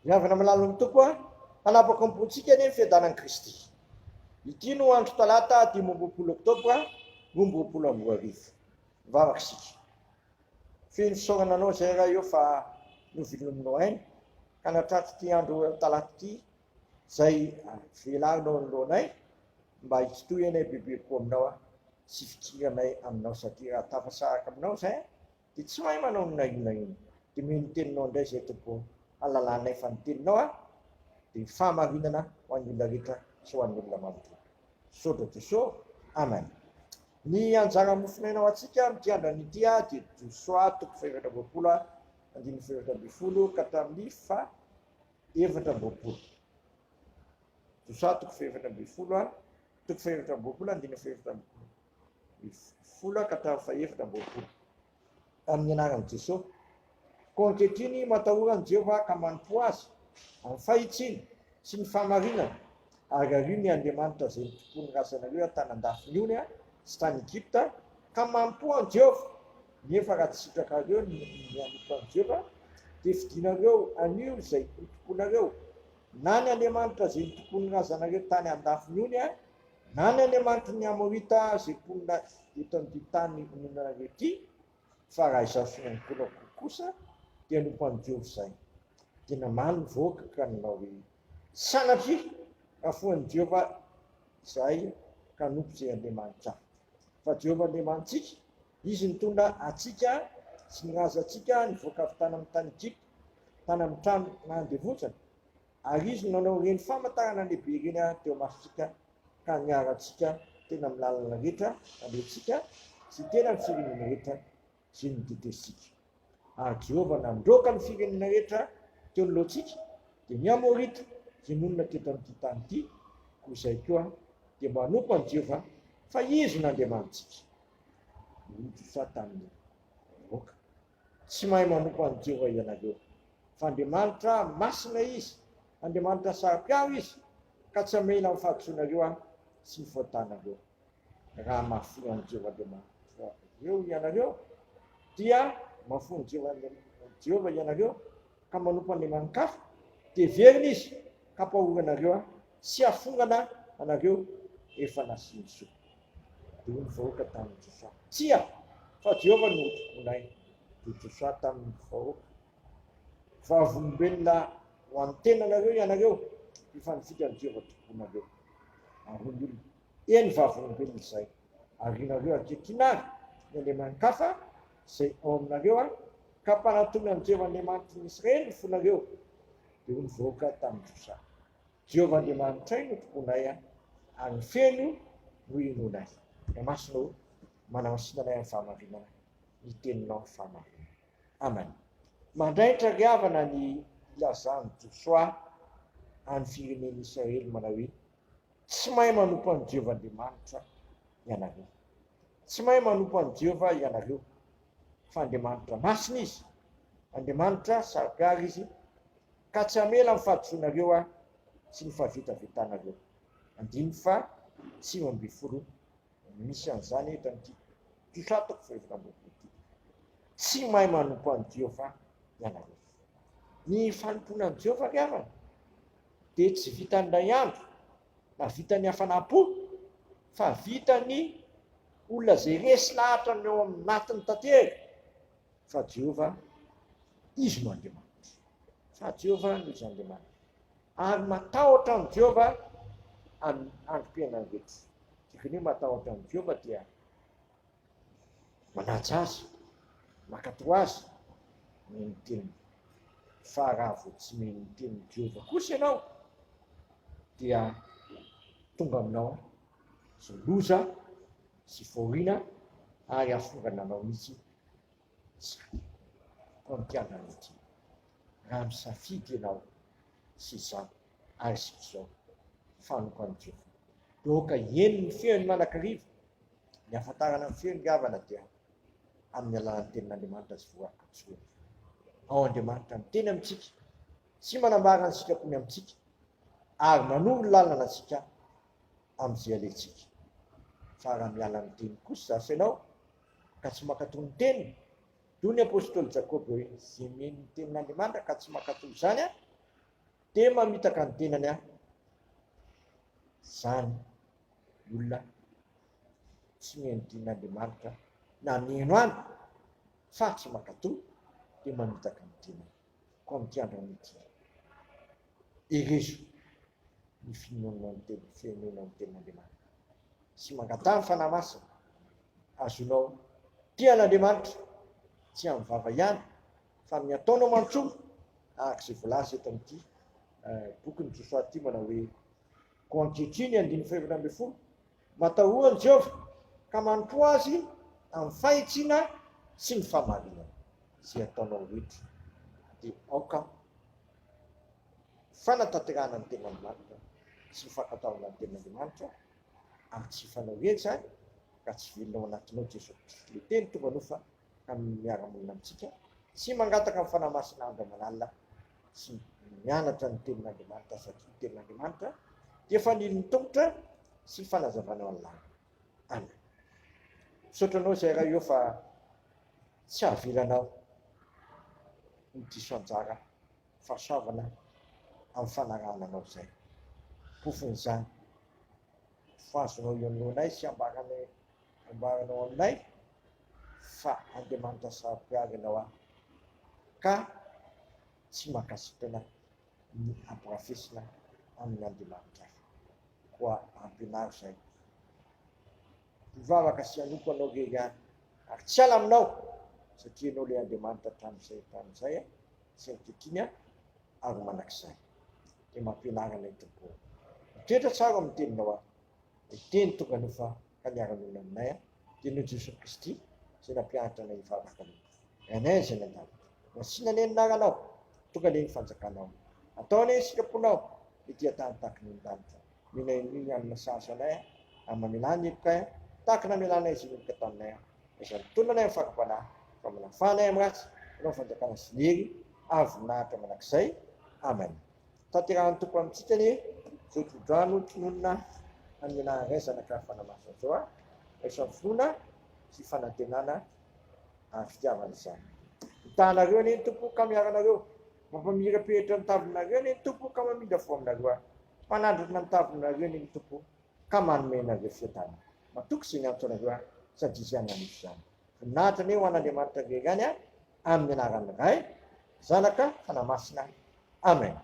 Ry havana malala ny Tompo a, hanapaka am-pontsika anie ny fiadanan'i Kristy. Ity no andro talata 25 oktobra 2022. Mivavaka isika. Feno fisaorana anao izay Ray ô fa novelominao aina ka nahatratra ity andro talata ity izay velarinao anoloanay mba hitohy bebe kokoa aminao sy fikiranay aminao satria raha tafasaraka aminao izay dia tsy mahay manao na inona na inona. Dia mino ny teninao indray izay Tompo ô, halalanay fa ny teninao a dia fahamarinana ho an'ny olona rehetra sy ho an'ny olona manontolo. Misaotra Jeso. Amen. Ny anjara mofonaina ho antsika amin'ity andrana ity a dia Josoa toko faha-24 andininy faha-14 ka hatramin'ny faha 24. Josoa toko faha-14 toko faha-24 andininy faha-14 ka hatramin'ny faha-24. Amin'ny anaran'i Jesoa. Koa ankehitriny matahora an'i Jehovah ka manompoa Azy amin'ny fahitsiana sy ny fahamarinana, ary ario ny Andriamanitra izay nitompoan'ny razanareo tany an-dafin'ny ony sy tany Egypta, ka manompoa an'i Jehovah. Nefa raha tsy sitrakareo ny hanompo an'i Jehovah, dia fidinareo anio izay hotompoinareo, na ny andriamanitra izay nitompoan'ny razanareo tany an-dafin'ny ony, na ny andriamanitry ny Amorita izay mponina eto amin'ity tany onenanareo ity, fa raha izaho sy ny ankohonako kosa dia hanompo an'i Jehovah izahay. Dia namaly ny vahoaka ka nanao hoe, Sanatria hafoan'i Jehovah izahay ka hanompo izay andriamanitra hafa. Fa Jehovah Andriamanitsika, Izy nitondra antsika sy ny razantsika nivoaka avy tany amin'ny tany Egypta, tany amin'ny trano nahandevozana, ary Izy no nanao ireny famantarana lehibe ireny teo imasontsika ka niaro antsika teny amin'ny lalana rehetra nalehantsika sy teny amin'ny firenena rehetra izay notetezintsika. Ary Jehovah nandroaka ny firenena rehetra teo anoloantsika, dia ny Amorita izay nonina teto amin'ity tany ity, koa izay koa dia manompo an'i Jehovah, fa Izy no Andriamanitsika. Hoy Josoa tamin'ny vahoaka, Tsy mahay manompo an'i Jehovah ianareo, fa Andriamanitra masina Izy, Andriamanitra saro-piaro Izy, ka tsy hamela ny fahadisoanareo Aho sy ny fahotanareo. Raha mahafoy an'i Jehovah Andriamanitrareo ianareo, dia mahafoy an'i Jehovah ianareo ka manompo andriamani-kafa, dia heverina Izy ka hampahory anareo sy hafongana anareo efa nasiany soa. Dia hoy ny vahoaka tamin'i Josoa, Tsia, fa Jehovah no hotompoinay. Dia Josoa tamin'ny vahoaka, Vavolombelona ho an'ny tenanareo ianareo, efa nifidy an'i Jehovah Tomponareo. Ary hoy ny olona, Eny, vavolombelona izahay. Ary ianareo ankehitriny àry ny andriamani-kafa izay ao aminareo, ka mpanatona an'i Jehovah Andriamanitry ny Israely ny fonareo. Dia hoy ny vahoaka tamin'i Josoa, Jehovah Andriamanitray no tomponay, ary ny feno no inoanay. Ray Masina ô, manamasina anay amin'ny fahamarinana, ny teninao ny fahamarinana. Amen. Mandraitra ry havana ny ilazan'i Josoa an'ny firenen'Israely manao hoe, Tsy mahay manompo an'i Jehovah Andriamanitra ianareo. Tsy mahay manompo an'i Jehovah ianareo, fa Andriamanitra masina Izy, Andriamanitra saro-piaro Izy, ka tsy hamela ny fahadisoanareo Aho sy ny fahavetavetanareo. Andininy faha 19 misy an'izany eto amin'ity Josoa toko faha-24 ity. Tsy mahay manompo an'i Jehovah ianareo. Ny fanompoana an'i Jehovah ry havana dia tsy vitan'ny indray andro na vitan'ny hafanam-po fa vitan'ny olona izay resy lahatra ny ao anatiny tanteraka fa Jehovah izy no Andriamanitra. Fa Jehovah no izy Andriamanitra. Ary matahotra an'i Jehovah amin'ny androm-piainany rehetra. Dikany hoe matahotra an'i Jehovah dia manaja azy, mankatò azy, mino ny teniny. Fa raha vao tsy mino ny tenin'i Jehovah kosa ianao, dia tonga aminao izao loza sy fahoriana ary hafongana anao mihitsy izany. Koa mpianany ity, raha misafidy ianao sy izaho ary isika izao fanompo an'i Jehovah, dia aoka hihaino ny feony mandrakariva. Ny hahafantarana ny feony ry havana dia amin'ny alalan'ny tenin'Andriamanitra izay voarakitra ao Andriamanitra miteny amintsika sy manambara ny sitrapony amintsika ary manoro ny lalana antsika amin'izay alehantsika. Fa raha miala amin'ny teny kosa zasy ianao ka tsy mankatò ny teniny, toy ny apostoly Jakoba hoe, izay mino ny tenin'Andriamanitra ka tsy mankatò izany. Dia mamitaka ny tenany aho. Izany olona tsy mihaino tenin'Andriamanitra na mihaino any fa tsy mankatò dia mamitaka ny tenany. Koa amin'ity andro anio ity, herezo ny finoanao ny teny, fihenoanao ny tenin'Andriamanitra sy mangataha ny Fanahy Masina azonao tia an'Andriamanitra tsy amin'ny vava ihany fa amin'ny ataonao manontolo araka izay voalaza eto amin'ity bokin'i Josoa ity manao hoe Koa ankehitriny, andininy faha-14, Matahoa an'i Jehovah, ka manompoa Azy amin'ny fahitsiana sy ny fahamarinana. Izay ataonao rehetra dia aoka fanatanterahana ny tenin'Andriamanitra sy ny fankatoavana ny tenin'Andriamanitra, ary tsy fanao irery izany raha tsy velona ao anatinao Jesoa Kristy, ilay Teny tonga nofa ka miara-monina amintsika, tsy mangataka ny Fanahy Masina andro aman'alina sy mianatra ny tenin'Andriamanitra satria ny tenin'Andriamanitra dia fanilon'ny tongotra sy fanazavana ao an-lalana. Amen. Misaotra anao izay Ray eo fa tsy avelanao ny diso anjara fahasoavana amin'ny fanarahana anao izay. Pofon'izany fahazonao eo anoloanay sy ambaranay ambaranao aminay fa Andriamanitra saro-piaro ianao aho ka tsy mankasitrana ny ampirafesina amin' Andriamanitra hafa. Koa ampianaro izay. Hivavaka sy hanompo anao irery ihany ary tsy hiala aminao satria ianao ilay Andriamanitra hatramin'izay hatramin'izay sy ankehitriny ary mandrakizay. Dia mampianara anay Tompo ô. Mitoetra tsara ao amin'ny teninao aho. Ilay teny tonga nofa ka niara-nonina aminay dia noho Jesoa Kristy izay nampianatra anay hivavaka aloha. Rainay izay any an-danitra, masina anie ny anaranao, tonga anie ny fanjakanao. Atao anie ny sitraponao ety an-tany tahaka ny any an-danitra. Omena anio ny hanina sahaza anay ary mamelà ny helokay tahaka ny namelanay izay meloka taminay. Aiza mitolona anay amin'ny fakam-panahy fa manafaha anay amin'ny ratsy, Anao ny fanjakana sy ny hery ary voninahitra mandrakizay. Amen. Tanterahan'ny Tompo amintsika anie izao tsodrano tononina amin'ny anaran'ny Ray, Zanaka ary Fanahy Masina izao a. Raiso amin'ny finoana sy fanantenana ary fitiavana izany. Mitaha anareo anie ny Tompo ka miaro anareo. Mampamirapiratra ny tavinareo anie ny Tompo ka mamindra fo aminareo a. Manandratra ny tavinareo anie ny Tompo ka manome anareo fiadanana. Matoky izay niantso anareo aho sady Izy ihany hanefy izany. Voninahitra anie ho an'Andriamanitra irery ihany a, amin'ny anaran'ny Ray, Zanaka, Fanahy Masina. Amen.